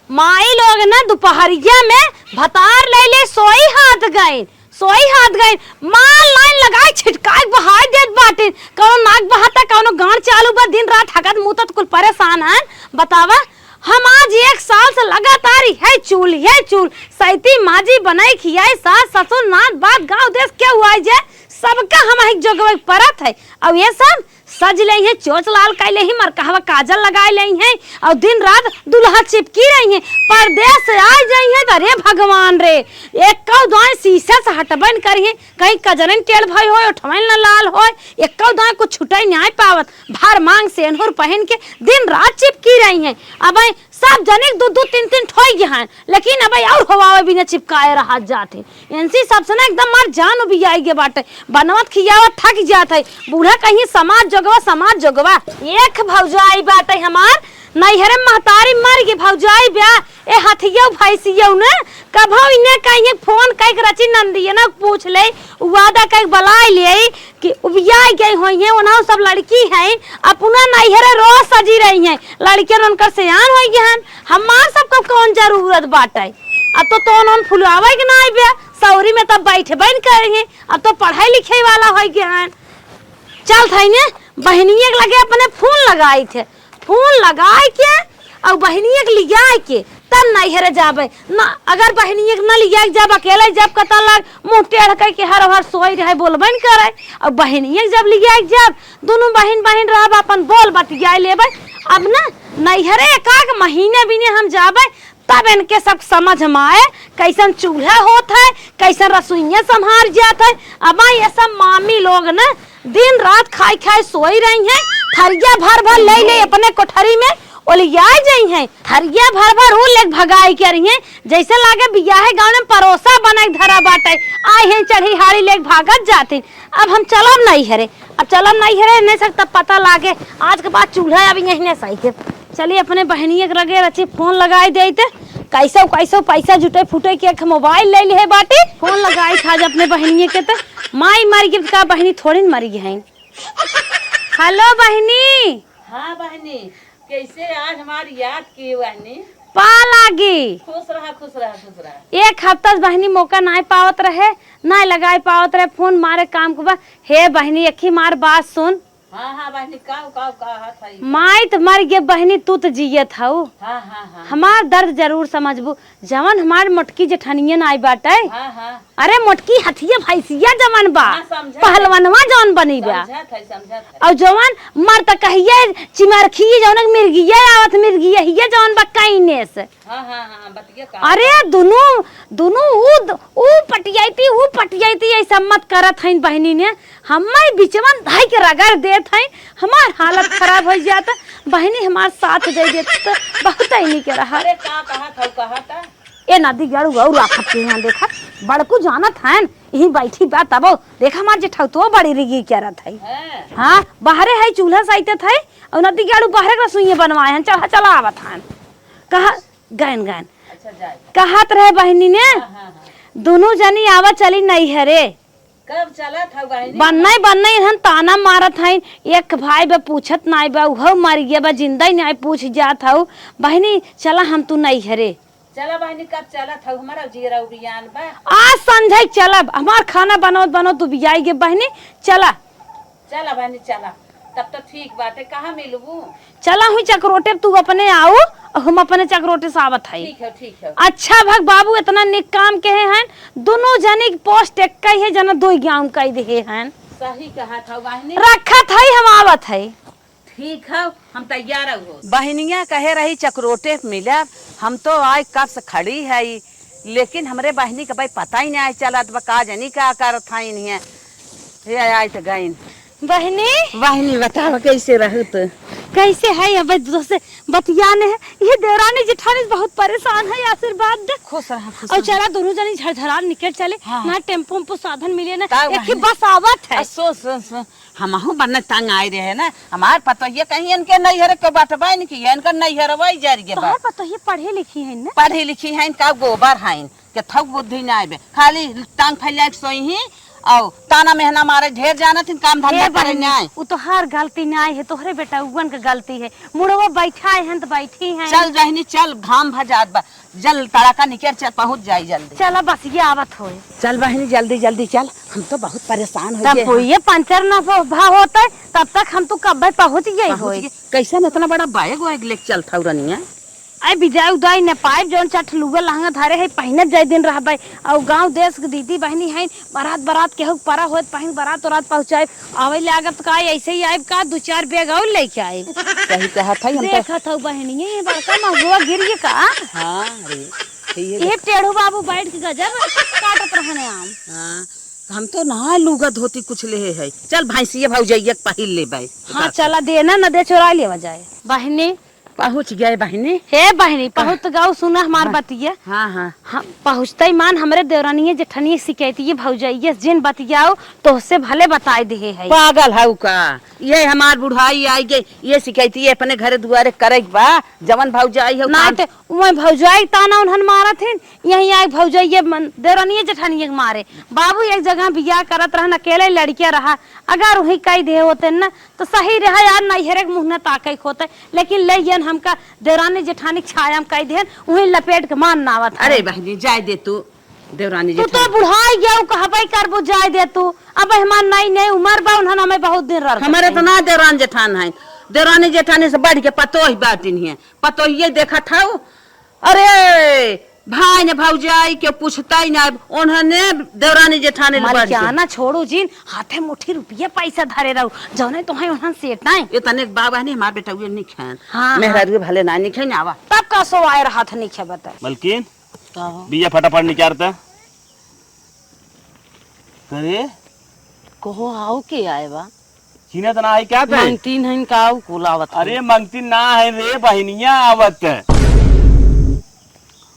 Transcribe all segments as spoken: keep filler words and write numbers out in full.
माई लोग न दुपहरिया में भतार लइले सोई हाथ गइन, सोई हाथ गइन। मार लाइन लगाइ छिटकाइ बहाइ देत बाटिन। कउनो नाक बहाता, कउनो गाँड़ चालू बा, दिन रात हकत मूतत कुल परेसान हन। बतावा, हम आज एक साल से लगातार इहइ चूल, इहइ चूल, सइती माजी बनाइ खियाइ, सास ससुर नात बात गाँव देस केहू आइ जाए, सबका हमहीं जोगवइ परत हइ। अउ ए सब सजि लेइहइँ, चोंच लाल कइ लेइहइँ, मरकहवा काजल लगाइ लेइहइँ, अउ दिन रात दुलहा चिपकी रहिहइँ। परदेस से आइ जइहइँ त अरे भगवान रे, एक्कउ दाईं सीसे से हटबइ न करिहइँ, कहीं कजरइन टेढ़ भइ होइ, ओठवइन न लाल होइ, एक्कउ दाईं कुछ छुटइ नाहीं पावत। भर माँग सेन्हुर पहिन के दिन रात चिपकी रहिहइँ। अबइ सब जनिक दू दू तीन तीन ठोइ गे हइन, लेकिन अबइ अउर होवावे बिना चिपकाए रहत जात ही। एनसी सबसे ना एकदम मार जान उबियाइ गे बाटइ, बनवत खियावत थकि जात हइ। बूढ़ा कहिहइँ समाज जोगवा, समाज जोगवा। एक भौजाई बाटइ हमार, नइहरे महतारी मरि गे, भौजाई ब्या, ए हथियउ भइँसियउ न, कभउ इन्हें कहिहइँ फोन कइके रची ननदिया न पूछ लेइ, वादा कइके बलाइ लेइ, कि उबियाइ गइ होइहइँ, ओनहु सब लड़की हइन, अपना नइहरे रोज सजि रहिहइँ, लड़कियन ओनकर सेयान होइ गइ हन, हमार सबको कउन जरूरत बाटइ? अब तो तोन ओन फुलावइ के नाहीं बे, सउरी में तब बइठबइ न करिहइँ, अब तो पढ़इ लिखइ वाला होइ गइ हन। चलत हइन, बहिनिया के लगे अपने फोन लगाइत ह, फोन लगाइ के अउ बहिनिया के लियाइ के तब नइहरे जाबइ। न, अगर बहिनिया के न लियाइ के जाब, अकेले जाब, कता लाग मुँह टेढ़ कइ के हर हर सोइ रहइ, बोलबइ न करइ। अउ बहिनिया के जब लियाइ के जाब, दुनू बहिन बहिन रहब, अपन बोल बतियाइ लेबइ। अब न नइहरे एकाक महीने बिने हम जाबइ, तब एनके सब समझ में आए, कइसन चूल्हा होत हइ, कइसन रसोइया सम्हार जात हइ। अबइ ए सब मामी लोग न दिन रात खाइ खाइ सोइ रहिहइँ, थरिया भर भर लेइ लेइ अपने कोठरी में ओलियाइ जइहइँ। थरिया भर भर ऊ लेके भगाइ करिहइँ, जइसे लागे बियाहे गाँव में परोसा बनाइ के धरा बाटइ, आइ हइँ चढ़ी हाड़ी लेके भागत जात हइँ। अब हम चलब नइहरे, अब चलब नइहरे, नहीं सकता पता लागे, आज के बाद चूल्हा अब यहीं नहीं सही है। चली अपने बहिनिया के लगे रची फोन लगाइ देइत, कइसउ कइसउ पइसा जुटइ फुटइ के एक मोबाइल लेइ लिहे बाटी। फोन लगाइत ह आज अपने बहिनिया के, त माई मरि गइ का बहिनी थोड़ी न मरि गइ हइन। हेलो बहिनी। हाँ बहिनी, कइसे आज हमार याद किहे बहिनी? पा लागी। खुश रहा, खुश रहा, खुश रहा। एक हफ्ता से बहिनी मौका नाहीं पावत रहे, नाहीं लगाइ पावत रहे फोन, मारे काम के बा। हे बहिनी, एक ही मार बात सुन, हाँ, हाँ, बहिनी, काउ, काउ, का हाथ है? माई त मरि गे बहिनी, तू त जियत हऊ। हाँ, हाँ, हाँ। हमार दर्द जरूर समझबू। जवन हमार मोटकी जेठनियन आई बाटइ। हाँ, हाँ। अरे मोटकी हथिया भैंसिया जवन बा, हाँ, समझत है। पहलवनवा जवन बनी बा। समझत है, समझत है। अउर जवन मर त कहिए चिमरखी जवन मिर्गिया आवत, मिर्गिया हिया जवन बा कइने से। हाँ, हाँ, हाँ, बतिया का। अरे दुनू, दुनू ऊ द-, ऊ पटियाइती, ऊ पटियाइती, ऐसा मत करत हइन बहिनी ने। हम्मे बिचवन धइ के रगड़ देत हइन, हमार हालत खराब होइ जात। बहिनी हमार साथ दे देत त बहुत ही निके रहा। अरे का कहत हऊ, कहत? ए नदी गड़ू अउर आफत के यहाँ देखा, बड़कू जानत हइन, यहीं बैठी बा तबो। देखा हमार जेठौतो बड़ी रिगी करत हई। हाँ। हाँ, बाहरे हई चूल्हा साइतत हई, अउर नदी गड़ू बाहरे के रसोइये बनवाए हन, चला चला आवत हन। कहा, गयन, गयन। अच्छा, जाए। कहत रहे बहिनी ने, हाँ, हाँ, हाँ। दुनू जनी आवा चली नैहरे। कब चलत हऊ बहिनी? बन्नई, बन्नई इन्हन ताना मारत हईन, एक भाई बा पूछत नाई बा, उहउ मर गया बा, जिंदा ही नाई पूछ जात हऊ। बहिनी, चला हम तू नैहरे। चला बहिनी, कब चलत हऊ? हमारा जियरा उबियान बा। आज संझै चलब, हमार खाना बनौत बनौत उबियाई गे बहिनी, चला। चला बहिनी, चला। तब तो ठीक बाटे, कहाँ मिलबू? चला हुई चकरोटे, तू अपने आऊ, हम अपने चकरोटे से आवत हई। ठीक है, ठीक है। अच्छा भग बाबू, इतना निक काम केहे हन, दुनू जनी के पोस्ट एक्कै है, जना दुई गाँव कई देहे हन। सही कहत हऊ बहिनी। रखत हई, हम आवत हई। ठीक हऊ, हम तैयार हो। बहिनिया कहे रही चकरोटे पे मिलब, हम तो आए कब से खड़ी हई, लेकिन हमरे बहिनी के भाई पता ही नाई चलत बा, का जनी का करत हईन हियाँ। हे आए त गईन। बहिनी। बहिनी बतावा कैसे रहू तू? कैसे है अब दोस्त से बतियाने है? ये देवरानी जेठानी बहुत परेशान है, आशीर्वाद दे। खुश रहा, खुश अउर रहा। चला दुनू जनी झरझरान निकल चले, हाँ। ना टेम्पो उम्पो साधन मिले ना, का एक ही बहिनी? बस आवत है। आ, सुन, सुन, सुन, हमहू बन्ने तंग आए रहे ना, हमार पतोहिया कहीं इनके नैहर के बटबा नहीं किया, इनका नैहर वही जरिए बा। तोहार पतोहिया पढ़े लिखी है ना? पढ़ी लिखी है, का गोबर है, के थक बुद्धि ना आवे, खाली टांग फैला के सोई ही, आओ, ताना मेहना मारे, ढेर जानत हिन, काम धंधा हे करे बहिनी, नाय। उ तोहार गलती नाय है, तोहरे बेटउअन के गलती है। मुड़वा बैठाए हैं त बैठी हैं। चल बहिनी, चल, घाम भजात बा। जल तड़ाका निकर, चल, पहुँच जाई जल्दी। चला, बस ये आवत होए। चल बहिनी, जल्दी जल्दी चल, हम तो बहुत परेशान हो तब गए हैं। ये पंचर न हो-, भा होते, तब तक हम तो कब्बे पहुँच गए पहुँच होए। गए। कैसन इतना बड़ा बैग वैग लेके चलत हऊ रनिया? अरे बिदाई उदाई न पाइब, जौन चट लुगा लहंगा धरे है, पहिनत जाए दिन रहबे। अउ गाँव देश के दीदी बहिनी हैं, बारात बारात केहू के परा होत, पहिन बारात उरात पहुँचाइब। आवे लागत का, ऐसे ही आइब का, दू चार बैग और लेके आइब। सही कहत है, हम तो देखत हऊ बहिनी, ये बड़का महुआ गिर गया का? हाँ रे, सही है। ये टेढ़ू बाबू बैठ के गजब काटत रहने आम। हाँ, हम तो ना लुगा धोती कुछ लेहे है। चल भैंसिया भौजैया के पहिर लेबे। हाँ, चला, देना न दे, चोरा लेवा जाए। बहिनी, पहुँच गए बहिनी। हे बहिनी, पहुँच गऊ, सुना हमार हाँ। बतिया। हाँ, हाँ। हम पहुँचते ही मान हमरे देवरानिये जेठनिये शिकायतिये भौजाइये जिन बतियाओ तोहसे भले बताए देहे है। पागल हऊ का? ये हमार बुढ़ाई आई गई, ये शिकायतिये अपने घरे दुआरे करे के बा, जवन भौजाई हऊ ना तान- ते उमय भौजाई ताना उन्हन मारत हिन, यहीं आई भौजाइये मन देवरानिये जेठनिये के मारे। बाबू एक जगह बियाह करत रहन, अकेले लड़किया रहा, अगर वहीं कई दे होते न तो सही रहा यार, नैहरे के मुँह न ताके के होते, लेकिन ले यन हमका देवरानी जेठानी के छाया में कई देहन, उहीं लपेट के मान नावत है। अरे बहिनी, जाए दे तू, देवरानी तू तो जेठानी। बुढ़ाई गया, उ कहबे करबो, जाए दे तू। अब हमार नई नई उम्र बा, उन्हन हमें बहुत दिन रह हमारे सकते तो हैं। ना देवरान जेठान है, देवरानी जेठानी से बढ़ के पतोह बाटिन है, पतोहिए देखत हऊ। अरे, भाई ने भौजाई के पूछता ही ना, उन्होंने देवरानी जेठानी ले बढ़ के। मलकियाना छोड़ो जिन, हाथे मुट्ठी रुपया पैसा धरे रहो, जौने तोहे उन्हन सेटाए। ये तने एक बाबा नहीं, हमार बेटा हुए नहीं खान। हाँ, हाँ। मेहरारू भले ना नहीं खान, आवा। तब का सो आए रहा था नहीं खे बता। मलकिन, का हो? बिया फटाफट निकारता। करे? कहो, आओ के आए बा? चिन्हत ना है क्या ते? मंगतीन हइन का आऊ कुल आवत हइन? अरे मंगतीन ना है रे, बहिनिया आवत है।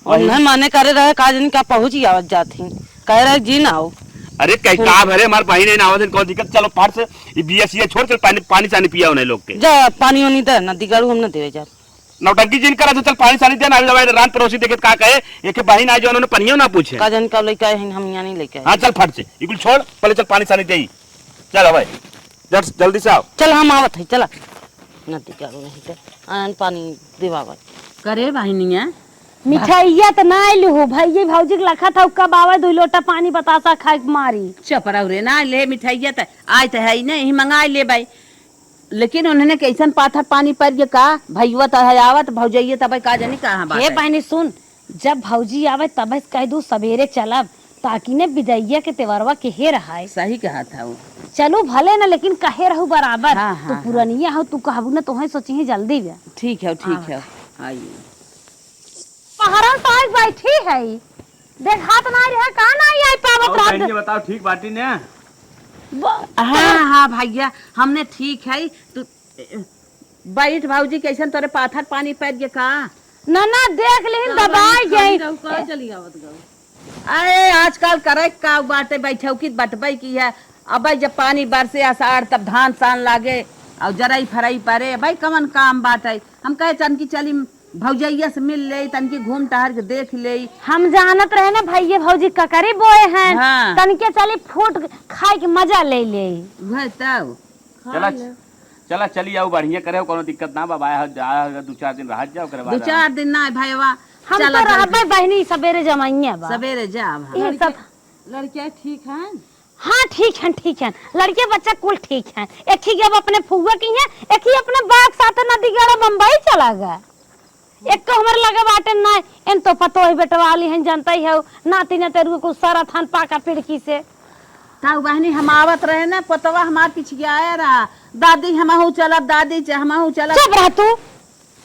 उन्हें मने करे रहे का जनी का पहुँच ही आवत जात ही। कह रहे जी ना आओ। अरे कहीं हम्म। का भरे हमार बहिन है ना आवत है, कौन दिक्कत? चलो फट से ये बिया सिया छोड़, चल पानी, पानी सानी पिया उन्हें लोग के। जा पानी वानी दे ना, दिगाड़ू हम ना देवे जा। नौटंकी जिन करा, चल पानी सानी दे ना, अभी दवाई रान पड़ोसी देखे त का कहे, एक बहिन आए जो उन्होंने पनियो ना पूछे। का जनी का लेके आए हैं, हम यहाँ नहीं लेके आए। हाँ चल फट से, ये कुल छोड़, पहले चल पानी सानी दे। चल भाई, जट-, जल्दी से आओ। चल, हम आवत है, चला। नदी का नहीं तो आन पानी देवा भाई। करे बहिनिया। मिठाइया त ना आइल हो, भैया भौजी के लखत हऊ, कब आवे दुई लोटा पानी बतासा खाए के मारी। चुप रहो रे, ना ले मिठाइया त आए त है ही नहीं, यही मंगाए ले भाई। लेकिन उन्होंने कैसन पाथर पानी पड़ गया का? भैया त है आवत, भौजैया तब का जानी कहाँ बात हे है। बहिनी सुन, जब भौजी आवे तब कह दू सबेरे चलब, ताकि ने बिदैया के तेवरवा केहे रहाय। सही कहत हऊ। चलू भले न, लेकिन कहे रहू बराबर। हाँ, तू हाँ, पुरनिया हऊ, तू कहबू न, तोहे सोची ही जल्दी बा। ठीक है, ठीक है। आइए। पहरन तो आज बैठी है, देखात ना रहे, का ना आई पावत और रात? बहन जी बताओ, ठीक बाटी ने? ब- हाँ, हाँ भैया, हमने ठीक है। तू बैठ भौजी, कैसन तोरे पाथर पानी पड़ गया का? ना, ना, देख लेहिन, दबाई गई। रहू का चली आवत गऊ? अरे, आजकल करे का बाटे, बैठौकी बटबई की है। अब जब पानी बरसे आषाढ़, तब धान सान लागे और जरई फरई परे। भाई, कवन काम बाटे? हम कहे, "तनकी चली भौजैया से मिल ले, तनकी घूम टहर के देख ले।" हम जानत रहे ना, भैया भौजी ककरी बोए हैं, हाँ। तनके चली फूट खाए के मजा ले ले। वह तब। चला, हाँ। चला, चली आओ, बढ़िया करे, कोनो दिक्कत ना बा, आया हो, आया हो, दू चार दिन रह जाओ, ओकरे बाद दू चार दिन ना, भैया, हम चला तो रहबे, बहिनी, सबेरे जमाइया बा। सबेरे जाब, हाँ। ये सब लड़किया, लड़किया ठीक हैं? हाँ, ठीक हैं, ठीक हैं। लड़के बच्चा कुल ठीक हैं। एक ही अब अपने फुआ की हैं, एक ही अपने बाप साथ नदीगढ़ बम्बई चला गया। एक तो हमर लगे बाटे ना, इन तो पतोह बेटवाली हैं, जानता ही हो, नाती नतेरुआ कुल सारा थान पाका पिड़की से। ताऊ बहनी, हम आवत रहे ना, पतवा हमार पिछियाए रहा, "दादी, हमहू चलब, दादी, च-, हमहू चलब।" चुप रह तू,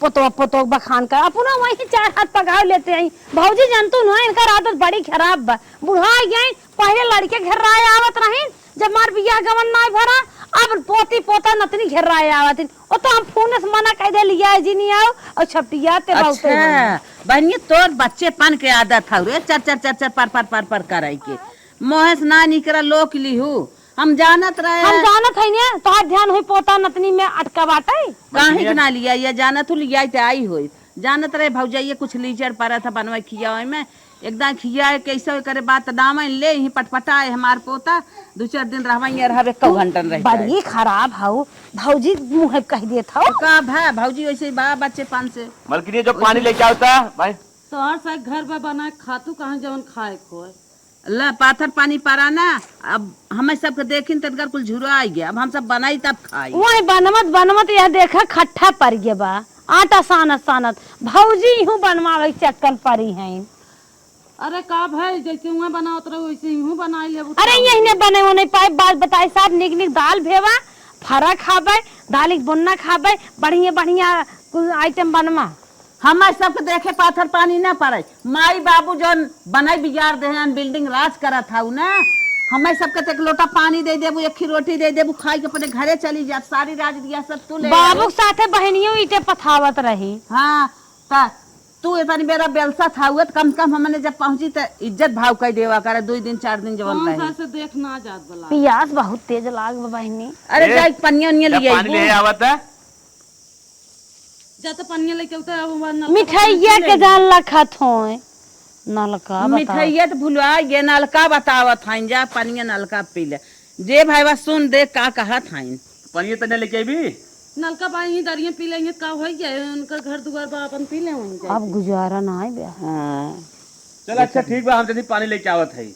पतवा, पतवा बखान कर, अपना वहीं चार हाथ पगाव लेते हैं। भौजी जानतू ना, इनकर आदत बड़ी खराब बा, बुढ़ा गए, पहले लड़के घर राय आवत रही, जब मार बियाह गवन नाय भरा, अब पोती पोता नतनी घेर्राए आवत हिन। ओ तो हम फोन से मना कह दे लिया जी नहीं आओ और छपटिया ते बहुते अच्छा, होई। बहनिया तोर बच्चेपन के आदत हौ रे, चर चर चर चर पर पर पर पर कराई के। मोहे से ना निकरा लोक लिहू। हम जानत रहे। हम जानत है ने, तोहार ध्यान होई पोता नतनी में अटका बाटे। काहे के ना लिया, ये जानत हूँ लिया ते आई होई। जानत रहे भौजाइये कुछ लीचड़ परत है बनवे खियावे में, एकदम खियाए कैसे करे बात ना मान ले, यहीं पटपटाए हमार पोता, दू चार दिन रहवा, ये रहबे, कौ घंटन रह जाए। बड़ी खराब हऊ, भौजी मुँहे कहि देत हऊ। तो का भा, भौजी वैसे ही बा बच्चे पान से। मलकिनी, जो पानी लेके आवता भाई। तोहर से घर बा बनाए खातू कहाँ जवन खाए खोए। ला, पाथर पानी परा ना, अब हमें सबके देखिन तनकर कुल झुरा आइ गया, अब हम सब बनाई तब खाई। वही बनवत बनवत यह देखा खट्ठा परि गया बा, आटा सानत सानत। भौजी इहूँ बनवावे के चक्कर परी हैं। अरे का भाई, जैसे हुआं बनावत रहो वैसे इहूँ बनाई लेबू अरे तब। यही ने बने वो नहीं पाए, बात बताए साहब, निक निक दाल भेवा, फरा खाबे, दाल के बोन्ना खाबे, बढ़िया बढ़िया कुल आइटम बनवा। हमार सबके देखे पाथर पानी ना पड़े। माई बाबू जौन बनाई बिगाड़ दे हैं, बिल्डिंग राज करत हऊ ना, हमार सबके तो एक लोटा पानी दे देबू, एक ही रोटी दे देबू, खाई के अपने घरे चली जाब, सारी राज रियासत तू ले बाबू आवे। के साथे बहनियों ईटे पथावत रही। हाँ, त तू इतनी बेरा बेलसा था हुए, त कम से कम हमने जब पहुंची त इज्जत भाव कह देवा करे, दो दिन चार दिन जवन कौन रहे। सा से देख ना जात बला। पियास बहुत तेज लाग बा बहनी। अरे ए, जाई पनिया उनिया जब लिया पानी ले आवत है। जा तो पनिया लेके उतर, अब वरना मिठाइया के जान लखत होए। नलका बताओ। मिठाइया तो भुला गए, नलका बतावत हईन, जा पनिया नलका पी ले। जे भाईवा सुन दे का कहत हईन। पनिया तने लेके अइबी? नलका बा, यहीं दरिया पी लेंगे, का होई गया? उनकर घर दुआर बा, अपन पी ले वहीं जाके। अब गुजारा ना आए बे। हाँ। चल अच्छा ठीक बा, हम जल्दी पानी लेके आवत हई।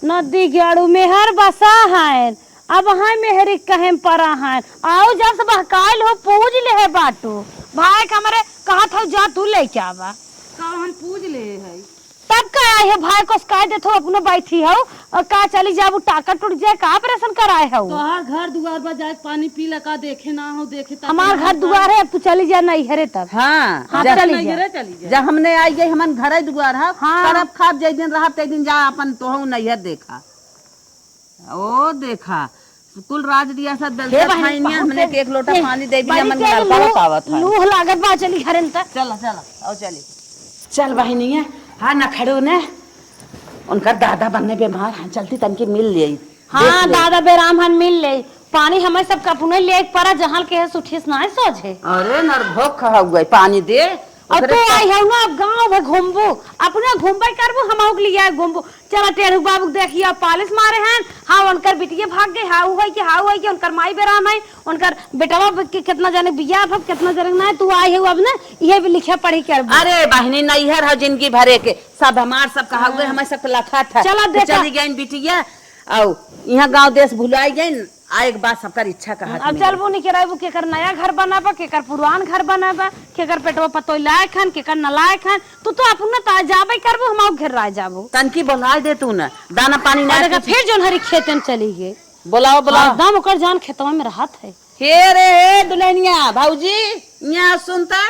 नदी गाड़ू मेहर बसा हन, अब हाँ मेहरी कहे परा हन। आओ जब से बहकाइल हो, पूज ले है बाटू। भाई के हमरे कहत हो, जा तू लेके आवा। का हम पूज ले है? तब का आए है भाई को शिकायत देत हो, अपनो बैठी हो, और का चली जाबू, टाका टूट जाए, का ऑपरेशन कराए हो? तोहार घर दुआर बा, जाए पानी पी ला, का देखे ना हो, देखे तक हमार ना घर हो। दुआर है, अब तू चली जा नैहरे तब। हाँ, हाँ, जा चली जा। नैहरे चली जा। जब हमने आई गई, हमन घरे दुआर है, हाँ। करब खाब, जै दिन रहब, तै दिन जा, अपन तोहू नैहर देखा। ओ देखा, कुल राज दिया सब हे बेलचा बहिनी, खाइनिया, बहुत हमने तेज, के एक लोटा ए, पानी दे दिया, बड़ी मन तेज लड़का लू-, बतावत है। लूह लागत बा, चली घरे में त। चला, चला, आओ चली। चल बहिनिया, हाँ ना खड़ो ने, उनकर दादा बन्ने बीमार हैं, चलती तनके मिल लेई, हाँ, देख ले। दादा बेराम हन, मिल लेई। पानी हमें सब कपुने ले एक परा, जहाँ के है सुठिस ना है सोझे। अरे नरभोक हुए, पानी दे। अब ओकरे तू पा- आई है ना, अब गाँव भर घूमबू, अपने घूमबे करबू, हम आउक लिया घूमबू। चला टेढ़ू बाबू के देखिया, पालिश मारे हैं, हाँ, उनकर बिटिया भाग गई, हाँ, उ है कि, हाँ, उ है कि, उनकर माई बेराम है, उनकर बेटवा ब-, के कितना जने बियाह भब, कितना जने ना, तू आई है अब ना, इहे भी लिखे पढ़ी करबू। अरे बहिनी, नैहर है जिंदगी भरे के, सब हमार सब कहा हुए, हाँ। हमारे सब के लखा था। चला तो देखा। चली गई बिटिया, आओ, यहाँ गाँव देश भुलाई गई, आए के बाद सबकर इच्छा कहत अब मिली। चलबू नहीं के रहबू, केकर नया घर बनाबा, केकर पुरान घर बनाबा, केकर पेटवा पतोई लायक हन, केकर नलायक हन। तू तो अपना ता जाबे करबू, हम आउ घेर रह जाबू। तनकी बोलाए दे तू न, दाना पानी ना और देखा, कुछ। फिर जोन हरी खेते में चली गई। बोलाओ, बोलाओ। हरदम ओकर जान खेतवा में रहत है। हे रे, हे दुल्हनिया, भौजी, यहाँ सुनता।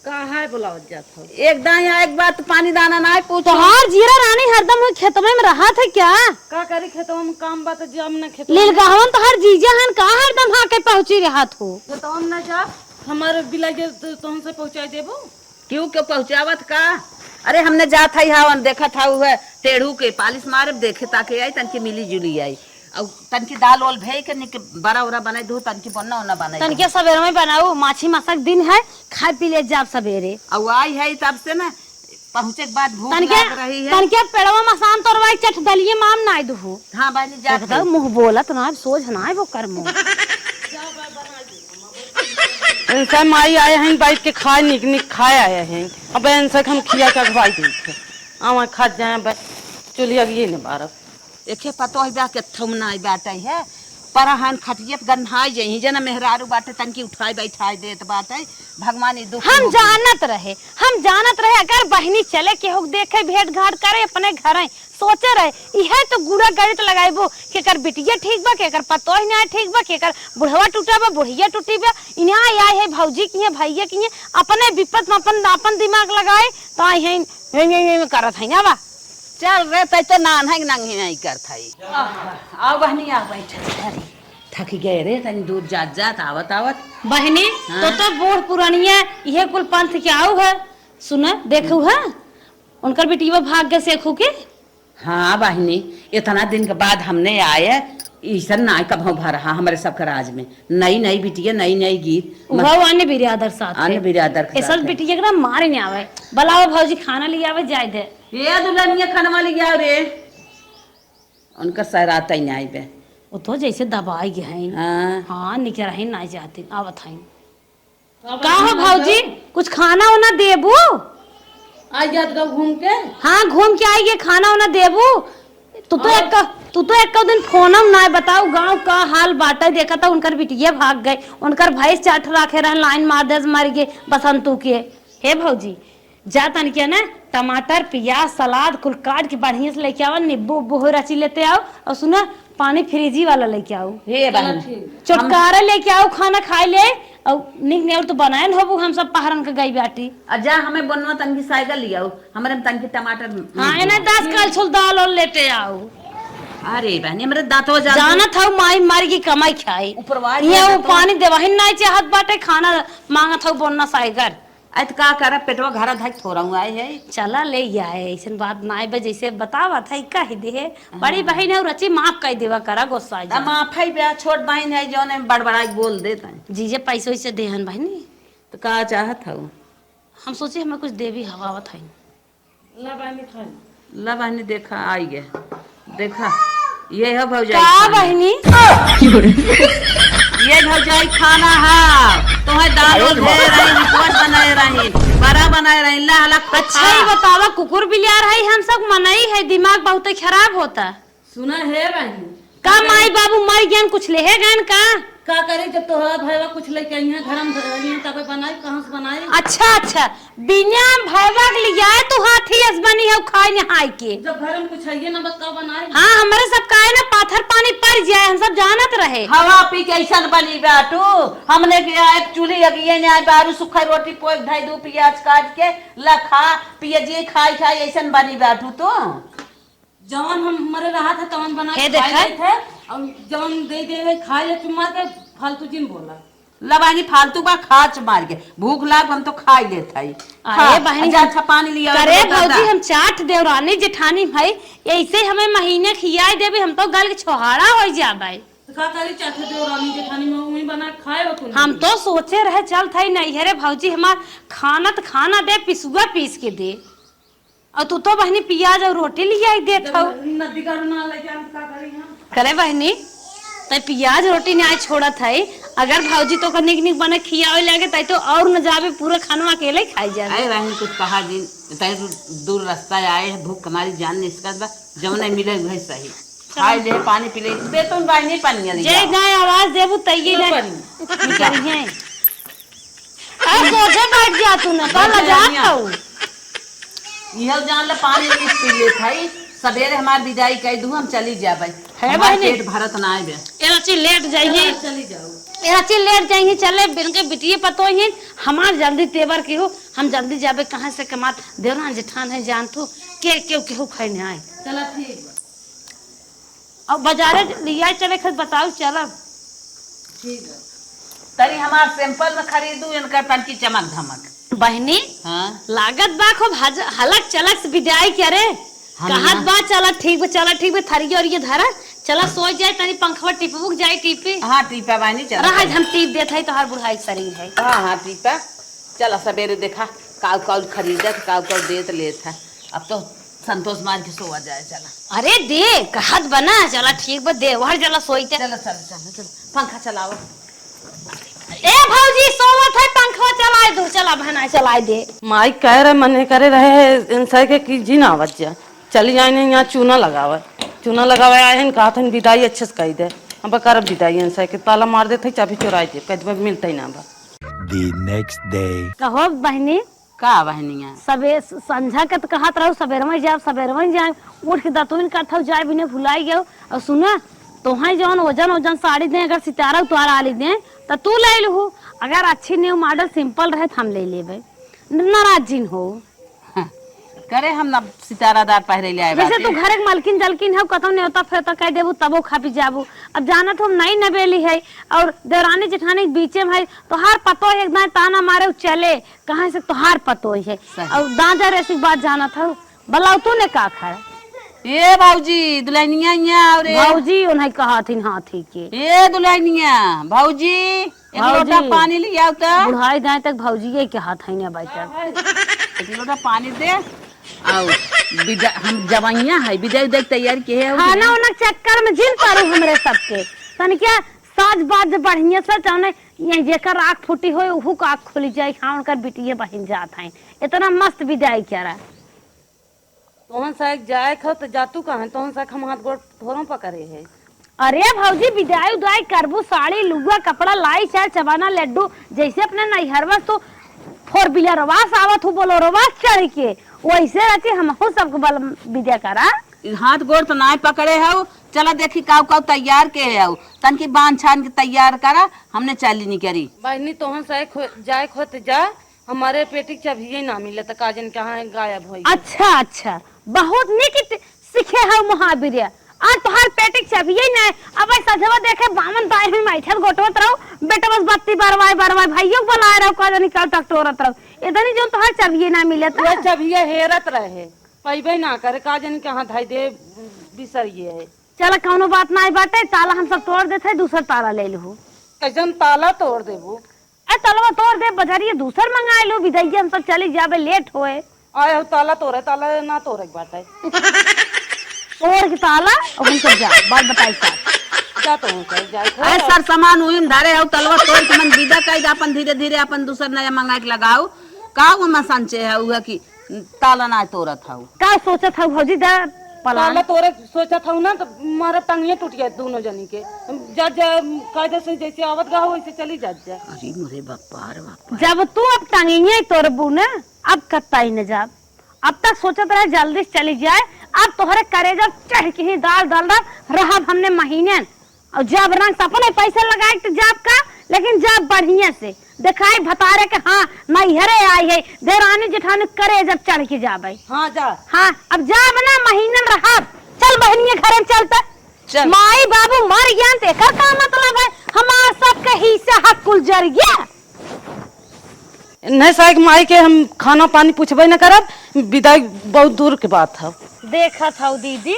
काहे बुलावत जात हो? एकदम यहाँ एक बात पानी दाना ना पूछो। तोहार जीरा रानी हरदम हो खेतवे में रहत है क्या? का करी, खेतवा में काम बा त जाम ना खेतवा में। लीलगहवन तोहार जीजा हन, का हरदम हाँ के पहुँची रहत हो? खेतवा में ना जा, हमारे बिलाई के तो तुमसे पहुँचाई देबो। क्यों, क्यों पहुँचावत का? अरे हमने जात है हवन, देखत है उहे टेढ़ू के पालिश मारे, देखे ताके आई, तनके मिली जुली आई। अउ तनकी दाल ओल भे के निक बरा उरा बनाई दू, तनकी बन्ना ओन्ना बनाई दू। तनके सबेरे में बनाऊ, माछी मासक दिन है, खाए पी ले जाब सबेरे। अउ आई है तब से ना, पहुँचे के बाद भूख तनके, लाग रही है। तनके पेड़वा मसान तोरवाई चट दलिए माम नाई दुहू। हाँ, बानी जात देखता है। मुँह बोलत ना, सोझ ना वो कर मुँह। इनसे माई आए हैं, बैठ के खाए, निक निक खाए आए हैं। अब इनसे हम खिया के अगवाई देते हैं। आवा खा जाए, अब चूल्ही अगिए ने बारब। एके पतोह बा के थौम नाई बाटे है, पर हन खटियत गन्हाई जइहीं, जना मेहरारू बाटे, तनकी उठाई बैठाई देत बाटे, भगवान ई दुख हम भोगी। जानत रहे, हम जानत रहे, अगर बहिनी चले केहू के देखे, भेंट घाट करे, अपने घरे सोचे रहे, इहे तो गुड़ा गणित लगाइबो, केकर बिटिया ठीक बा, केकर पतोह नाई ठीक बा, केकर बुढ़वा टूटा बा, बुढ़िया टूटी बा, इन्हें आए, आए है भौजी किहे, भैया किहे, अपने विपत में अपन, अपन दिमाग लगाए, तो आई है, हे, हे, हे, करत है, आवा। चल रे, तै तो नान है, नंग ही नहीं करत है। आह, आओ बहनी, आओ, बैठ, अरे, थकी गए रे, तनी दूर जात, जात, आवत, आवत। बहनी, हाँ? तो, तो बूढ़ पुरानिया, इहे कुल पंथ के आऊ है। सुना, देखू है, उनकर बिटिया भाग गए सेखू के। हाँ बहनी, इतना दिन के बाद हमने आए, ईसन नाय कभौ भा रहा हमरे सबके राज में। नई नई बिटिया, नई नई गीत। उहौ अन्य बिरादर साथ अन्य है। बिरादर के ऐसा साथ है। बिटिया के ना मारे नहीं आवे। बुलाओ भौजी, खाना ले आवे, जाए दे। ये दुल्हनिया, खानवा ले आओ रे। उनका सहराता ही नहीं आइबे। वो तो जैसे दबाई गए हैं। हाँ। हाँ, निकल रही ना जाती, आवत हैं। का हो भौजी, कुछ खाना वाना देबू? आ जात गाँव घूम के। हाँ, घूम के आई, ये खाना वाना देबू? तू तो और? एक, तू तो एक दिन फोनम ना बताऊ, गाँव का हाल बाटे, देखा था उनकर बिटिया भाग गए, उनकर भैंस चाट राखे रहन, लाइन मार दे, मर गए बसंतू के। हे भौजी, जा तन के ना टमाटर, पियाज, सलाद कुल काट के बढ़िया से लेके आवा, नींबू उब्बू हो रची लेते आओ, और सुना, पानी फ्रिजी वाला लेके आओ। हे चलो बहन, ठीक। चटकारा लेके आओ, खाना खाई ले, और निक नेउर तो बनाए न होबू, हम सब पहरन के गई बाटी। आ जा, हमें बनवा तनकी साइकिल ले आओ, हमरे में तनकी टमाटर हाँ, नींबू। इन्हें दस कलछुल दाल और लेते आओ। अरे बहनी, हमरे दांतवा जान जानत हऊ माई मर गई कमाई खाई। ऊपरवा ये जाए वो तो। पानी देवाहिन नाई चाहत बाटे, खाना मांगत हऊ बोलना साइगर। अरे त का करब, पेटवा घरा धक थोड़ा हूँ आए है। चला ले आए, ऐसन बात नाई बा, जैसे बतावत है कह दे। बड़ी हाँ। बहिन है, रची माफ कर देवा करा, गुस्सा आ त जा। माफ है बे, छोट बहिन है, जौन है बड़बड़ाई बोल देत है। जीजे पैसो वैसे देहन बहिनी। त का चाहत हऊ? हम सोचे हमें कुछ देवी हवावत है। ला बहनी खाई। ला बहनी देखा, आई गे। देखा, ये है भौजाई का खाना। बहनी? ये भौजाई खाना है। तोहे दाल उल धे रही, रिपोर्ट बनाए रही, बड़ा बनाए रही, ला हला खा। अच्छा, ये बतावा, कुकुर बिलार है, हम सब मनई है, दिमाग बहुते खराब होता। सुना हे बहनी। का माई बाबू मर गयन, कुछ लेहे गयन का? का करी, जब तोहरा भैया कुछ लेके आई हैं, घर में धरी हैं, तबे बनाई, कहाँ से बनाई? अच्छा, अच्छा, बिना भैया के लियाए तू हाथी अस बनी है, खाए नहाए के। जब घर में कुछ है ना, बस का बनाई? हाँ, हमरे सब काहे ना पाथर पानी पड़ जाए, हम सब जानत रहे। हवा पी के ऐसन बनी बाटू, हमने के एक चूल्ही अगिए ने आए, बारू सूखा रोटी पोए, धई दू पियाज काट के, ला खा, पियजिए खाई खाई ऐसन बनी बाटू तू। जवन हम मरे रहा था, तवन बना हे के खाए देखा। लेत है, और जवन दे दे है, खा ले चुप मार के, फालतू जिन बोला। लबानी फालतू बा, खा चुप मार के, भूख लाग, हम तो खाई लेत हई। अरे खा, बहनी, जा हम अच्छा पानी लिया, करे तो भौजी, दादा। हम चाट देवरानी जेठानी भाई, ऐसे हमें महीने खियाई देबे, हम तो गल के छोहाड़ा हो जाबे। तो का करी, चाट देवरानी जेठानी में वही बना के खाए हो तुम? हम तो सोचे रहे, चल थाई नैहरे भौजी हमार खाना त खाना दे, पिसुआ पीस के दे। और तू तो बहनी पियाज और रोटी लियाई देत जब हऊ। नदी का ना ले जाए, तो का करी हम? करे बहनी, तै पियाज रोटी नाई छोड़त है, अगर भौजी तोका निक निक बने खियावे लागे, तै तो और न जाबे, पूरा खानवा अकेले खाई जाबे। अरे बहनी, कुछ कहा जिन, तै दू-, दूर रास्ता आए है, भूख हमारी जान निसकत बा, जौन मिले वही सही। चल। खाई ले, पानी पी ले, दे तुम बहनी पानी ले जय जाओ। गाय आवाज देबू, तैये लो गाय पानी। निकल है। आ, सोझे बैठ जा तू ना, तो बैठ जा लजात हियाँ। हऊ। इहल जान ले पानी नीक पी लेत हई। सबेरे हमार विदाई कई दू, हम चली जाबे। है हमार बहिनी। पेट भरत ना आइबे। ए रची लेट जाइए। चलो, चली जाओ। ए रची लेट जाइए, चले बिन के बिटिये पतोही। हमार जल्दी तेवर की हो, हम जल्दी जाबे, कहाँ से कमात देवरान जेठान है जान तू, के केहू केहू खाई नहीं आए। चला ठीक बा। अब बाजारे लिया चले, खुद बताओ, चलब। ठीक है। तनी हमार sample में खरीदू, इनका तनकी चमक धमक। बहिनी, हाँ? लागत बा खूब हज-, हलक चलक से विदाई करे। हम कहत ना। बा, "चला ठीक बा, चला ठीक बा, थरिया और ये धरा, चला सोच जाए, तनी पंखवा टिपबुक जाए टीपे।" हाँ, टीपा बानी, चला, रहा, चला। हम टीप देत है, तोहार बुढ़ाई सरी है। हाँ, हाँ, टीपा। चला, सबेरे देखा, काउ काउ खरीदत, काउ काउ देत लेत है। अब तो संतोष मार के सोवा जाए, चला। अरे दे, कहत बना, चला ठीक बा, दे, वहर चला सोइते। चला, चला, चला, चला, पंखा चलाओ। ए भौजी, सोवत है, पंखवा चलाए दो, चला बहना, चलाए दे। माई कह रहे, मने करे रहे, इनसे के कि जी ना आवत जा, चली जाए नहीं, यहाँ चूना लगावे, चूना लगावे आए हैं, कहा था विदाई अच्छे से कही दे, हम करब विदाई इनसे के ताला मार देते, चाबी चुराई दे, कह दे मिलते ही ना बा। The next day। कहो बहनी, का बहनिया? सबे-, स-, संझा के त कहत रहू, सबेरवे जाब, सबेरवे जाब। उठ के दतुइन करत हऊ, जाए बिने भुलाई गयो। और सुना, तोहई जौन ओजन ओजन साड़ी दे, अगर सितारा उतारा वाली दे, त तू ले लूहू। अगर अच्छी new model simple रहे, त हम ले लेबे। न-, नाराज जिन हो। हाँ, करे हम ना सितारादार पहिरे ले आए जैसे बाटे। तू घरे के मलकिन जलकिन हऊ, कतौ नेवता फेवता कह देबू, तबो खपी जाबू। अब जानत हो, हम नई नबेली है, और देवरानी जेठानी के बीचे में है, तोहार पतो एक दाएं ताना मारे, उ चले। कहाँ से तोहार पतोही है? सही। और दांजा रेसी के बात जानत हऊ, बलाउतू ने का खाए? ए भौजी, दुल्हनिया हियाँ आओ रे। भौजी, उन्हें कहा थिन हाथी के। ए दुल्हनिया, भौजी, एक भौजी, लोटा पानी लियाओ त। बुढ़ाई दाएं तक भौजी ये कहा था इन्हें बैठल। एक लोटा पानी दे। आओ, विदा-, हम जवाइयाँ है, विदाई उदाई के तैयारी के है, खाना उना के चक्कर में जिन पड़ू हमरे सबके। तनिका साज बाज बढ़िया से, जौने ये जेकर आँख फूटी होए, उहू का आँख खुली जाए। हाँ, उनकर बिटिये बहिन जात हैं, इतना मस्त विदाई करा। तोहन साहेब जाए खो तो जातू कहाँ? तोहन साहेब हम हाथ गोड़ थोड़ों पकड़े है। अरे भौजी, विदाई उदाई करबू, साड़ी लुआ कपड़ा लाई, चार चबाना लड्डू, जैसे अपने नैहरवा तो फोर व्हीलरवा से आवत हूँ, बोलोरोवा से चढ़ के, वैसे रहती हमहू सबके बल विदा करा। ई हाथ गोड़ तो नाय पकड़े हऊ, चला देखी काऊ काऊ तैयार के हऊ, तनकी बांध छान के तैयार करा, हमने चाली नहीं करी। बहिनी, तोहन साहेब खो-, जाए खो तो जा, हमारे पेटी के चाबिये ना मिले तो का जन कहाँ गायब होई। अच्छा, अच्छा, बहुत निक ट-, सीखे हऊ महावीर। आज तोहार पेटी के चाबिये ना, अब सजवा देखे बामन दाई हुई माइठल गोटवत रहो, बेटा बस बत्ती बरवाए, बरवाए, भाइयों को बुलाए रहो, का जनी कल तक टोरत रहो। इतनी जो तोहार चाबिये ना मिले था। वह चाबिये हेरत रहे, पैबे ना करे, का जनी कहाँ धाई दे बिसरिए है। चला, कौनो बात ना बाटे, ताला हम सब तोड़ देते हैं, दूसर ताला ले लू। कैसन ताला तोड़ देबू? ए, तलवा तोड़ दे, बजरिया दूसर मंगाए लो, विदैया हम सब चली जाबे, लेट होए। आए हो, ताला तोड़े, ताला ना तोड़े के बाटे। तोड़ के ताला, और हम सब जा, बात बताई साहब। जा तो हूँ, कहीं जाए थे। अरे सर, सामान उही में धरे हो, तलवा तोड़ के मन विदा कई दे, अपन धीरे धीरे अपन दूसर नया मंगा के लगाओ। का वो मसान चे है, उहे की ताला ना तोड़त हऊ। का सोचत हऊ भौजी, दा पलान? ताला तोड़े सोचत हऊ ना, तो मारा टंगिया टूट गया दोनों जनी के। जा, जा, कायदे से जैसे आवत गा हो, वैसे चली जात जा। अरे मोरे बापा रे बापा। जब तू अब टंगिया ही तोड़बू ना, अब कत्ता ही न जाब। अब तक सोचत रहे जल्दी से चली जाए, अब तोहरे करेजा चढ़ के ही दाल डाल रहा, रहब हमने महीने। और जब रंग सपने पैसे लगाए तो जाब का, लेकिन जाब बढ़िया से देखाई भतारे के, हाँ, नैहरे आई है, देरानी जेठानी करे जब चढ़ के जाबे। हाँ, जा। हाँ, अब जाब ना, महीनन रहब। चल बहनिया घरे में चलते। चल। माई बाबू मर गया तो एकर का मतलब है? हमार सबके हिस्सा हक कुल जर गया। नहीं साइक माई के हम खाना पानी पूछबे न करब, विदाई बहुत दूर के बात है। देखत हऊ दीदी।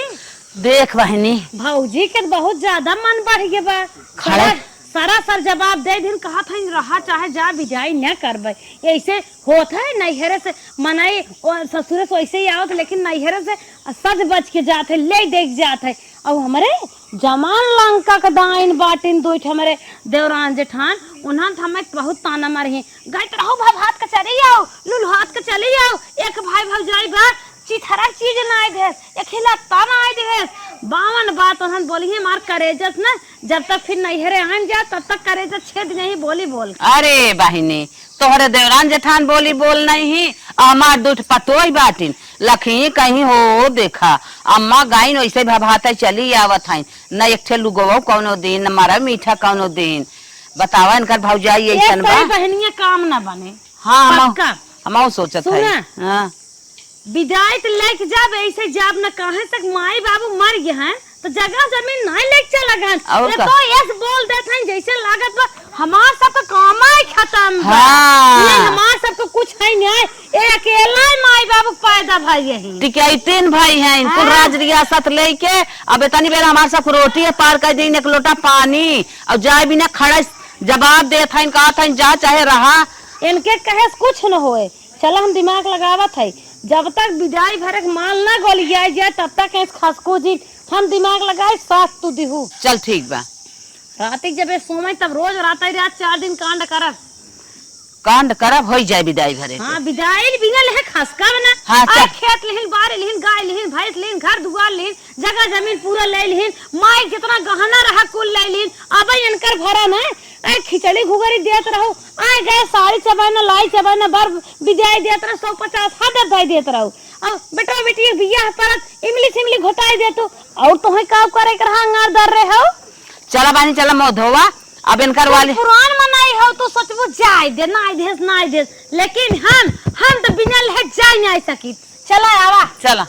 देख बहिनी। भौजी के बहुत ज्यादा मन बढ़ गया बा। खड़े। सरा-, सरासर जवाब दे दिन, कहत हईन रहा चाहे जा, विदाई न करबे। ऐसे होत है नैहरे से, मनई और ससुरे से वैसे ही आवत, लेकिन नैहरे से सज बज के जात है, ले देख जात है। और हमरे जमान लंका के दाइन बाटिन दुई ठे हमरे देवरान जेठान, उन्हन त हमें बहुत ताना मारी। गइत रहू भभात के चली आओ, लुलहात के चली आओ, एक भाई भौजाई बा, चिथरा चीज नाय देस, एक ही लत्ता नाय देस। बावन बात उन्हन बोली है, मार करेजस न, जब तक फिर नैहरे आन जा, तब तक करेजस छेद नहीं बोली बोल। अरे बहिनी, तोहरे देवरान जेठान बोली बोल नहीं ही, हमार दुठ पतोई बाटिन, लखी कहीं हो देखा, अम्मा गाइन वैसे भभाते चली आवत हईन, न एक ठे लुगवो कौनो दिन, न मारा मीठा कौनो दिन। बतावा इनकर भौजाई एक ऐसन बा। कोई बहनिया काम ना बने। हाँ, हम, पक्का। हमहू सोचत है। सुना। हाँ। विदाई त लेके जाब, ऐसे जाब न, काहे से माई बाबू मर गए हैं, तो जगह जमीन नहीं लेके चला गए। और ये का? तो ऐस बोल देत हैं, जैसे लागत बा हमार सब तो कामाई खत्म बा। हाँ। ये हमार सब तो कुछ है नहीं, ये अकेला ही माई बाबू पैदा भाई यही। ठीक है, तीन भाई हैं, इनको हाँ। राज रियासत लेके अब इतनी बेर हमार सब रोटी है पार कर दीन, एक लोटा पानी, और जाए बिना खड़ा जवाब देत हैं, कहत हैं, जा चाहे रहा। इनके कहे से कुछ न होए। चला, हम दिमाग लगावत है, जब तक विदाई भरे के माल ना गोलियाई जाए, तब तक ऐस खसको जी हम दिमाग लगाए, साथ तू दिहू। चल, ठीक बा। रात के जब ये सोमई, तब रोज रात ही रात चार दिन कांड करब। कांड करब, होई जाए विदाई भरे के। हाँ, विदाई बिना लेहे खसका बना। हाँ, आ, चल। खेत लिहिन, बाड़ी लिहिन, गाय लिहिन, भैंस लिहिन, घर दुआर लिहिन, जगह जमीन पूरा ले लिहिन, माई जितना गहना रहा कुल ले लिहिन, अब इनकर भरा न, ए, खिचड़ी घुघरी देत रहू, आए गए साड़ी चबाना, लाई चबाना, बर विदाई देत रहू, सौ पचास हजार दे देत रहू। अब बेटवा बेटी एक बियाह परत, इमली सिमली घोटाई देतू, और तोहे का करे के रहा, अंगार दर रहे हो। चला बानी, चला मुँह धोवा, अब इनकर वाली पुरान मनाई हो तो सोचबू जाए दे, नाई देस, नाई देस, लेकिन हम, हम तो बिना लेहे जाए नहीं सकित। चला आवा। चला।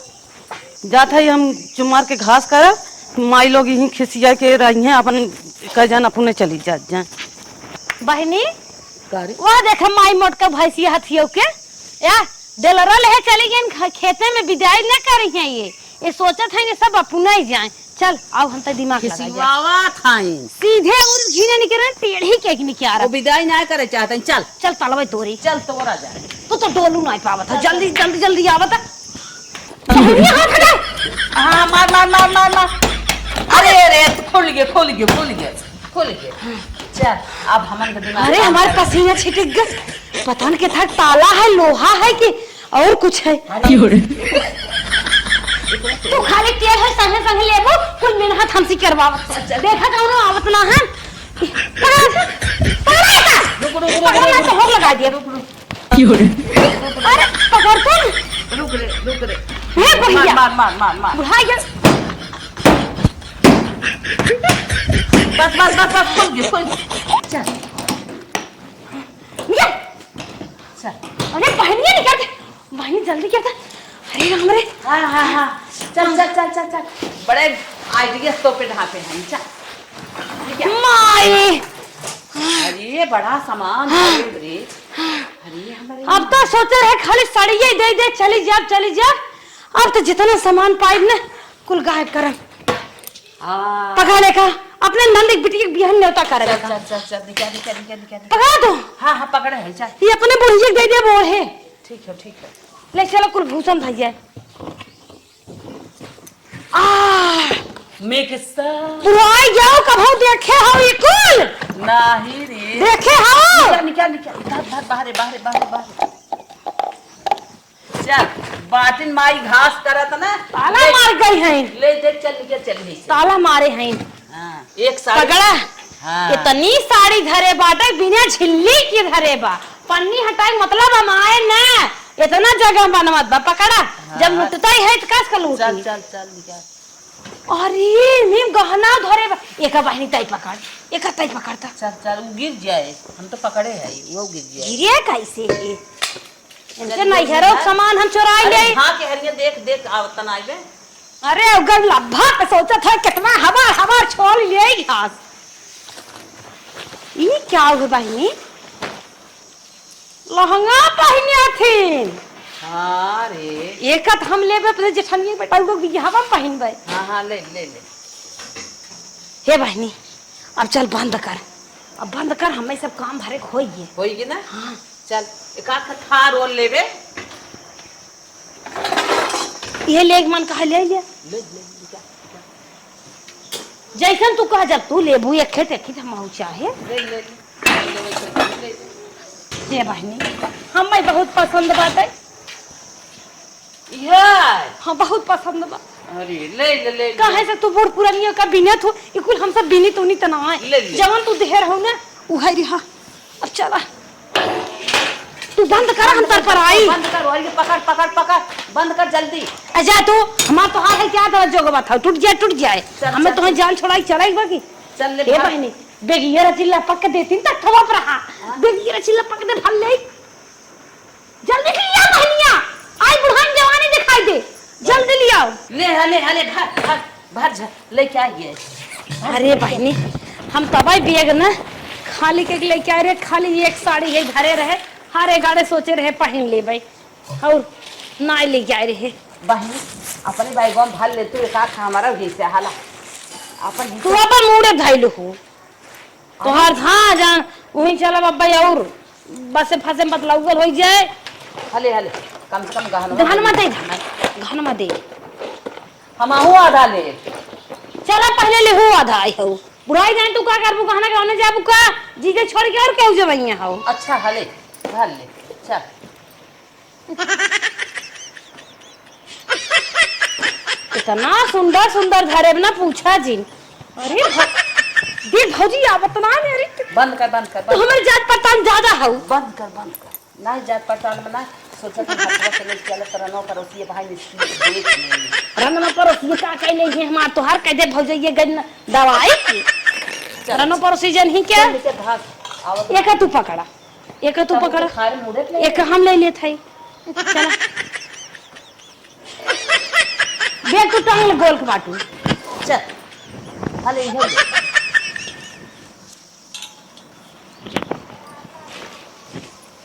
जात है हम चुमार के घास करब, माई लोग यहीं खिसिया के रही हैं, अपन कई जन अपने चली जात जाए। बहिनी, का रे? वह देखे माई मोटका भैंसिया हथियो के, या डेलरा लेहे चली गई ख-, खेते में विदाई न करी है ये। ये सोचत हैं कि सब अपना ही जाए। चल, आओ, हम तो दिमाग लगा जाए। खिसियावत हईं। सीधे और घीने निकरे, टेढ़ी के निकारा। वो विदाई ना करे चाहत हईं, चल। चल, तलवे तोरी। चल, तोरा जाए। तू तो डोलू ना पावत है। चल। जल्दी, जल्दी, जल्दी आवत है। ये हाथ हटा। हाँ, मार, मार, मार, मार, मार। अरे, अरे, खोल गए, खोल गए, खोल गए, खोल गए। चल, अब हमन के दिमाग अरे, काम हमारे करे। पसीना छिटक गए। पता न के था, ताला है, लोहा है कि और कुछ है। अरे। तू खाली तेल है, संगे संगे लेबू, कुल मेहनत हमसे करवावत। अच्छा। देखा कौनो आवत ना है। पकड़, पकड़, रुक, रुक, रुक, पकड़, रुक, तो रुक। हम लगा दिया। रुक, रुक। अरे, पकड़ तो। रुक रे, रुक रे। हे बुढ़िया। मार, मार, मार, मार, मार। बुढ़ा गया। बस, बस, बस, बस, खोल दे, खोल दे। चल। निकल। चल। अरे, बहनिया निकल दे। बहनी जल्दी कर दे। अरे राम रे। हाँ, हाँ, हाँ। चल, चल, चल, चल, चल। बड़े ideas तो पे ढापे हैं, चल। माई। अरे, बड़ा सामान हाँ। खरीद रे। अरे, हमारे अब तो सोचे रहे खाली सड़िये दे दे, चली जाब, चली जाब। अब तो जितना सामान पाइब ना, कुल गायब करब। हाँ। पकड़ लेका, अपने नंद के बिटिया के बियाह न्योता करे चल, लेका। चल, चल, चल, निकाल, निकाल, निकाल, निकाल। पकड़ा दो। हाँ, हाँ, पकड़े है, चल। ये अपने बुढ़िया के दे दे, वो है। ठीक है, ठीक है। ले चलो, कुल भूषण भैया। आ, मैं किस्सा बुढ़ाई जाओ, कभू देखे हो ये कुल? नाही रे। देखे हो? निकाल, निकाल, निकाल। धर, धर, बाहरे, बाहरे, बाहरे, बाहरे। चल, बाटिन माई घास करत ना। ताला ले, मार गई हैं। ले, देख, चल, निकल, चल, ले, चल। ताला मारे हैं। हाँ, एक साड़ी। पकड़ा। हाँ। इतनी साड़ी धरे बाटे, बिना झिल्ली की धरे बा। पन्नी हटाई, मतलब हम आए ना। इतना जगह बनवत बा, पकड़ा। हाँ। जब लुटता ही है, तो कस का लूटी? चल, चल, चल, निकाल। अरे, में गहना धरे बा। एका बहिनी तई पकड़, एका तई पकड़ता। चल, चल, वो गिर जाए। हम तो पकड़े है, वो गिर जाए। गिरे कैसे है? इनके चल, नैहरों के सामान हम चोराई अरे, ले। हाँ के हरिया देख, देख, आवत ना आइबे। अरे, अगर लब्भा के सोचत है, कितना हमार, हमार छोल ले घास। ई क्या हुए बहिनी? लहंगा पहिने हथिन। हाँ रे। एक त हम लेबे, अपने जेठनिया के बेटा लोग बियाहवा में पहिनबे। हाँ, हाँ, ले, ले, ले। हे बहिनी, अब चल बंद कर, अब बंद कर, हमें सब काम धरे के होइए। होइए ना? हाँ। चल, एक आध थार और लेबे। ये ले, मन कहा ले, ले। ले, ले, ले, जा, जा। जैसन तू कह, जब तू लेबू, एक खेत, एक खेत हम चाहे। ले, ले, ले। ले, ले, ले, ले। ये बहिनी, हमें बहुत पसंद बाटे। ये? हाँ, बहुत पसंद बा। अरे, ले, ले, ले, ले। काहे से तू बूढ़ पुरानिया का बिनत हो, ई कुल हम सब बिनी तुनी त ना है। ले, ले। जवन तू देहर हो ना, उहे रिहा। अब चला। तू बंद कर, हम तर पर आई। बंद कर, और ये पकड़, पकड़, पकड़, बंद कर जल्दी। अच्छा, तू हमार तोहार है क्या, तो जोग बात है, टूट जाए, टूट जाए। चल, हमें चल, तोहें चल। जान छोड़ाई, चला एक बार की। चल ले ए भाग। बहिनी, बेगिया रचिल्ला पक देती न, तक थवा पर रहा। हाँ। बेगिया रचिल्ला पक दे, भल ले। जल्दी से लिया बहनिया, आई बुढ़ान जवानी दिखाई दे, जल्दी लियाओ। ले, हले, हले, भर, भर, भर झ-, लेके आ गए। अरे बहनी, हम तबाई बैग ना खाली के लेके आए रहे, खाली एक साड़ी यही धरे रहे, हर एक गाड़े सोचे रहे पहन लेबै, और ना लेके आए रहे। बहनी, अपने बैगवा में भर ले तू, एक आध हमारा हिस्सा हाला, अपन तू हिस्सा। अपन मूड़े धैलू हो। तोहार था जान, वहीं चला बब्बा और बसे फसे में बतलाउल होइ जाए। हले, हले, कम से कम गहनवा गहनवा दे। दे, गहनवा दे। हमहू आधा ले। चला पहले लेहू आधा आई हो। बुढ़ाई जान तू का करबू, गहना गहने जाबू का? जीजे छोड़ के और केहू जवैया हो। अच्छा, हले, धर ले, चल। इतना सुंदर सुंदर धरे ना पूछा जिन। अरे भ-, देख भौजी आवत ना है, अरे। बंद कर, बंद कर, तो बंद। हमारे जात पहचान ज्यादा हऊ। बंद कर, बंद कर। ना जात पहचान में ना, सोचा कि हथवा से ले चलत रहनो करो, ये भाई ने सीट देख ले। रंगना पड़ोसी का कह ले, ये हमार तोहार कह दे भौजी, ये गन दवाई की। चल। रनो पड़ोसी जन ही क्या? चल, नीचे घास आवत। एक तू पकड़ा। एक तू तब पकड़, बुखार मुड़े के एक हम ले लेत हई। चला। बैग तू टांग ले गोल के बाटू। चल। हले, इधर ले।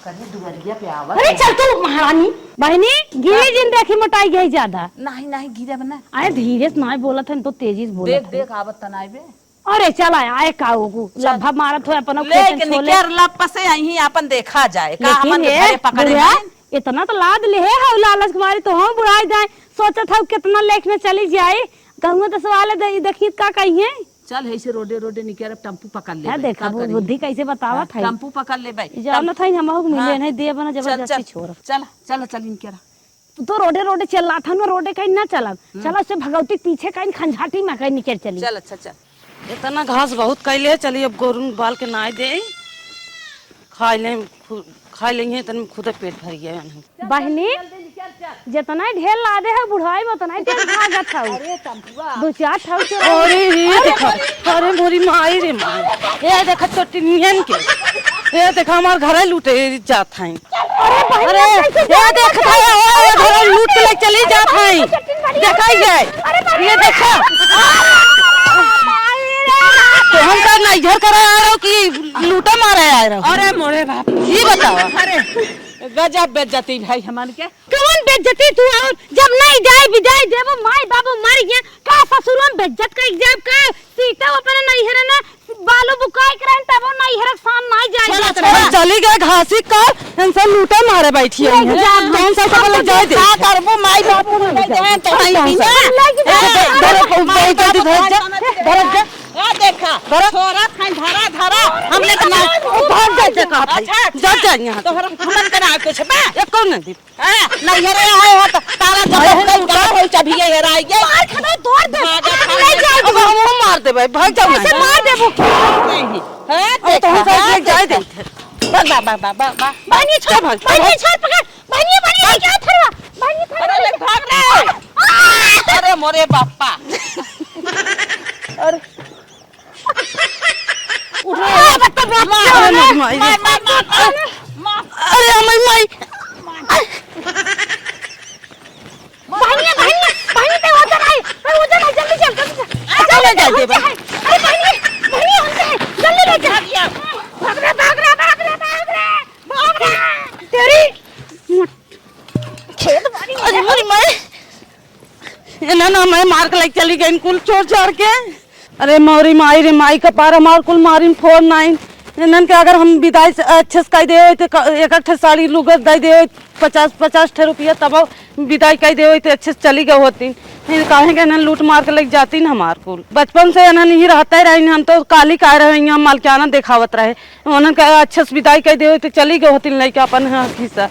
कहीं दुआरिया पे आवत अरे है। चल तू महारानी। बहिनी, गिरी हाँ। जिन देखी मोटाई गई ज्यादा। नहीं, नहीं, गिरब ना। अरे धीरे से नाई बोलत है, तो तेजी से बोलत देख, है। देख, आवत त नाई बे। अरे चल आया, आए का होगू, चल। लब्भा मारत हो अपन लेकिन खेतन छोले। निकर लप से यहीं अपन देखा जाए, का लेकिन हमन के ए, घरे पकड़े बुढ़िया, हैं? इतना तो लाद ले है, हऊ लालच के मारी तो हम बुढ़ाई जाए। सोचत हऊ कितना लेख में चली जाए, कहूँ तो सवाल है, दे-, देखी का कही है। चल, ऐसे रोडे, रोडे निकर अब टेम्पू पकड़ ले हाँ, भाई, देखा का वो करी? बुद्धि कैसे बतावत हाँ, है। टेम्पू पकड़ ले भाई। जानत है, हम मिले हाँ। नहीं, देब ना चल, जबरदस्ती चल, छोड़। चल, चल, चल, इनके रहा। तू तो रोडे, रोडे चल रहा था ना, रोडे कहीं ना चलब। हम्म। चल, उससे भगवती पीछे कहीं खंझाटी में कहीं निकल चली। चल, अच्छा, चल। इतना घास बहुत कैले है, चलिए अब गोरुन बाल के नाय दे, खाई ले, खु-, खाई लेंगे, इतने में खुदे पेट भर गया है। बहिनी, जल्दी निकल, चल। जितना ढेर लादे है बुढ़ाई में, उतना ही तेज भागत है। अरे, तंबुआ। दो चार ठाव चोर। अरे, ये देखा, अरे, मोरी माई रे माई। ये देखा, चोटिनियन के। ये देखा, हमार घर लूटे जात हैं। अरे, बहिनी, अरे, कैसे ये जान देखा, बचाई? ये, ये अरे, घर लूट के ले चली जात हैं। चोटिन बड़ी देखा है। ये। अरे, बहिनी। ये देखा। तो हम का नैहर करे आ रहो कि लूटा मारे आ रहो? अरे, मोरे बाप। ये बताओ। अरे, गजब बेइज्जती भाई हमन के। कवन बेइज्जती तू और जब नहीं जाए बिदाई देबो, माई बाबू मर गया, का ससुरो में बेइज्जत कर जाब का? सीता अपने नैहर ना बालू बुकाई के रहन तबो नैहर के शान नहीं जाए छोड़ा, जात छोड़ा। रहे। चली गए घासी कर, इनसे लूटे मारे बैठी है। नहीं जाब। कौन सा सब लग जाए दे? का करबो माई बाबू मर गए तो है कौन सा? ना। ए, धर, धर, धर, धर, धर, धर, धर, धर। ए देखा, धर। छोरा खाई धरा, धरा। हमने तो ना भाग जाए के कहा था। अच्छा, अच्छा। जा, जा यहाँ से। तोहरा हमन के ना कुछ बा। ये कौन है? हाँ, नैहरे आए हो तो तारा जब अरे, कहीं उतार हो, चाबी ये हेराई गई। मार खाना तोड़ दे। भागा, हम भागा। ले जाए अब हम मार देबे, भाग जाओ ऐसे ना। मार देबो। नहीं। हाँ, अब तो हम देखा, सब हाँ, ले जाए देखा। दे। बा, बा, बा, बा, बा, बा। बहनी छोड़, चल भाग, चल बहनी भाग। छोड़ पकड़। बहनी, बहनी, क्या थरवा? बहनी थरवा। अरे, ले भाग रे। आ! अरे, मोरे बापा। अरे। उठ रे। आ, बता, बता। मार, मार, मार, मार, मार, मार। अरे, हमारी माई। बहनिया, बहनिया, बहनी पे वजन आई, पे वजन आई, जल्दी चल, जल्दी चल। आ, जल्दी चल, जल्दी चल। अरे बहनी, बहनी, उनसे जल्दी ले चल। भाग रे, भाग रे, भाग रे, भाग रे, भाग रे। तेरी खेत बाड़ी अरे है। मोरी माई, इन्हें ना मैं मार के लेके चली गई कुल चोर चार के। अरे मोरी माई रे माई का पार हमार कुल मारिन फोर नाइन। इन्हन के अगर हम विदाई से अच्छे से कह दे होई तो क-, एक एक ठे साड़ी लुगत दे दे होई, पचास पचास ठे रुपया तब विदाई कह दे होई तो अच्छे से चली गए होती। ये काहे के इन्हन लूट मार के लेके जाती न हमार कुल। बचपन से इन्हन यही रहते रहे, हम तो काली का रहे, यहाँ मालकियाना देखावत रहे। उन्हन के अच्छे से विदाई कह दे होई तो चली गए होती लेके अपन हाथी से।